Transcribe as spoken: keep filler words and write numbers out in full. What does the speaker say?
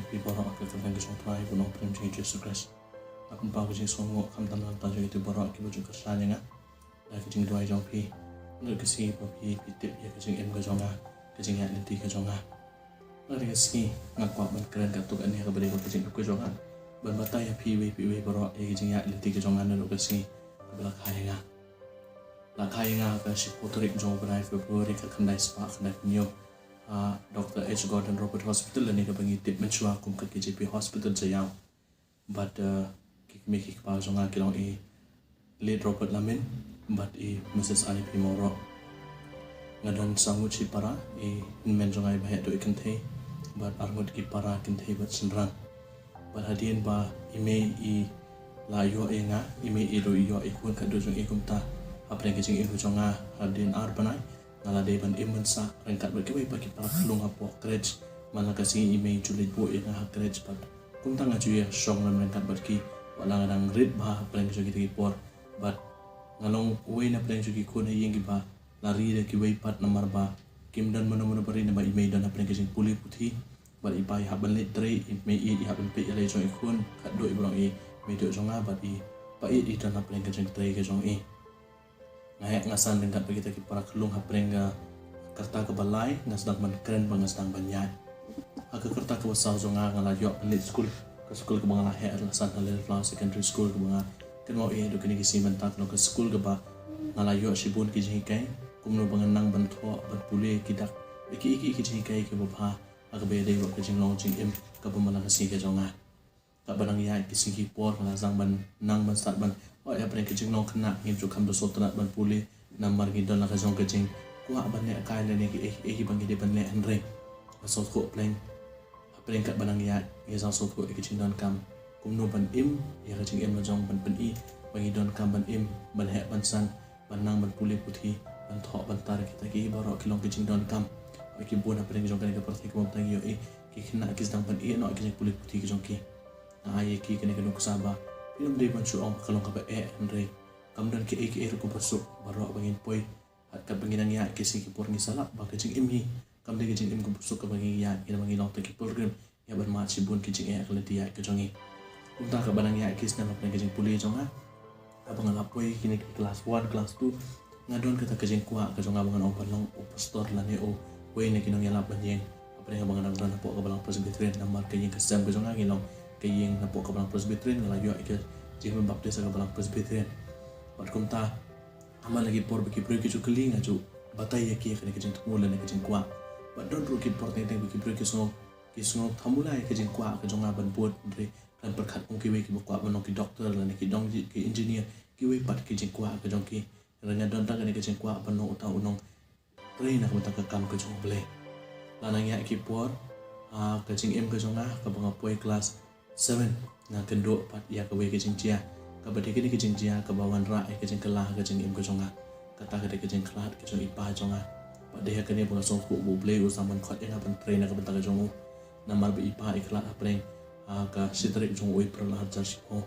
Phi baroh ha ka kyrteng ka jong u Trai bad u Nongpynim jong ngi Jisu Khrist. Nga pynpaw ka jingsngewnguh khamtam na ka bynta jong kito baroh kiba ju kyrshan ïa nga da ka jingduwai jong phi. Naduh ka sngi ba phi, phi tip ïa ka jingim ka jong nga, ka jingïaid lynti ka jong nga. Naduh ka sngi nga kwah ban kren katto katne kaba dei ka jingim ka jong nga, ban batai ïa phi iwei pa iwei baroh ïa ka jingïaid lynti ka jong nga naduh ka sngi kaba la kha ïa nga. La kha ïa nga ha ka shiphew tarik jong u bnai February, ka khyndai spah khyndai phew hynñiew, ha Doctor H Gordon Roberts Hospital, lane kaba ngi tip mynshuwa kum ka K J P Hospital Jaïaw. Bad, eh, ki kmie ki kpa jong nga ki long i Late Robert Lamin bad i Missus Annie P Mawroh. Nga don saw ngut shi para, i hynmen jong nga iba heh duh i kynthei bad arngut ki para kynthei bad shynrang. Bad hadien ba i mei i la ïoh ïa nga, i mei i ruh i ïoh i khun khatduh jong i. Kumta hapdeng ka jingim ka jong nga, hadien ar bnai nga la dei ban im ban sah ryngkat bad kiwei pat ki para khyllung hapoh crèche. Man la ka sngi i mei i ju leit buh ïa nga ha crèche bad kumta nga ju ïashong ryngkat bad ki. Wat la nga dang rit bha hapdeng jong kita ki por, bad nga long uwei na pdeng jong ki khun ha ïing kiba la ri da kiwei pat, namar ba kim don mano mano ba ri, namar i mei i don hapdeng ka jingpule puthi bad i pa i hap ban leit trei, i mei i, i hap ban peit ïa la i jong i khun khatduh i ba long i meiduh jong nga, bad i pa i, i don hapdeng ka jingtrei ka jong i. Nga heh nga san ryngkat bad kita ki para khyllung hapdeng ka kyrta kaba lai, nga sdang ban kren bad nga sdang ban ïaid. Ha ka kyrta kaba saw jong nga, nga la ïoh ban leit skul, ka skul kaba nga la heh la san, ha Lily Flower Secondary School, kaba nga kynmaw ïa haduh kine ki sngi mynta ka long ka skul kaba nga la ïoh shibun ki jinghikai, kumno ba ngan nang ban thoh ban pule ki dak, ki, ki, ki jinghikai kiba bha ha kaba ïadei bad ka jinglong jingim kaba man la ka sngi ka jong nga. Katba nang ïaid ki sngi ki por, nga la sdang ban nang ban stad ban ïoh ïa pdeng ka jinglong khynnah, ngim ju kham da sngewtynnat ban pule namar ngi don la ka jong ka jingkwah ban lehkai lane kiei kiei kiba ngi dei ban leh, hynrei nga sngewthuh pdeng hapdeng katba nang ïaid ngi sdang sngewthuh ïa ka jingdonkam kumno ban im ïa ka jingim la jong, ban pyni ba ngi donkam ban im, ban heh ban san, ban nang ban pule puthi, ban thoh ban tar kita kiei baroh ki long ki jingdonkam. Ki bun hapdeng jong kane ka pyrthei kumta ngi ïohi ki khynnah ki sdang ban ïeh noh ïa ki jingpule puthi ki jong ki. Nga ai ïa ki kane ka nuksa ba phin ym dei ban shu ong ka long kaba eh, hynrei kam don kiei kiei ruh kaba suk, baroh ba ngin poi. Bad katba ngi nang ïaid ki sngi ki por ngi sa lap ba ka jingim hi kam dei ka jingim kaba suk kaba ngi ïaid, ngi, ngi long tang ki pilgrim, ïa ban mad shibun ki jingeh ha ka lynti ïaid ka jong ngi. Kumta katba nang ïaid ki snem hapdeng ka jingpule jong nga, haba nga la poi kine ki class one, class two, nga don kata ka jingkwah ka jong nga ba ngan ong ban long u pastor lane uwei na ki nongïalap ban ïeng. Hapdeng haba nga dang don hapoh ka Balang Presbyterian, namar ka ïing ka sem ka jong nga ngi long ka ïing hapoh ka Balang Presbyterian, nga la ïoh ïa ka jingpynbaptis ha ka Balang Presbyterian. Bad kumta ha man la ki por ba ki briew ki ju kylli, nga ju batai ïa ki ïa kane ka jingthmu lane ka jingkwah. Bad don ruh ki por teng teng ba ki briew ki sngew, ki sngew thamula ïa ka jingkwah ka jong nga ban bud, hynrei khlem pyrkhat kum kiwei kiba kwah ban long ki doctor lane ki dong ki engineer, kiwei pat ki jingkwah ka jong ki. Hynrei nga don tang kane ka jingkwah ban long uta u nongtrei na ka bynta ka kam ka jong U Blei. La nang ïaid ki por, ha ka jingim ka jong nga, kaba nga poi class seven, nga kynduh pat ïa kawei ka jingjia kaba dei kane ka jingjia kaba wanrah ïa ka jingkylla ha ka jingim ka jong nga. Kata ka dei ka jingkhlad ka jong i pa jong nga. Bad dei ha kane ba nga sngewthuh ba U Blei u sdang ban khot ïa nga ban trei na ka bynta ka jong u. Namar ba i pa i khlad hapdeng, ha, ka shi tarik jong u April arhajar shiphew.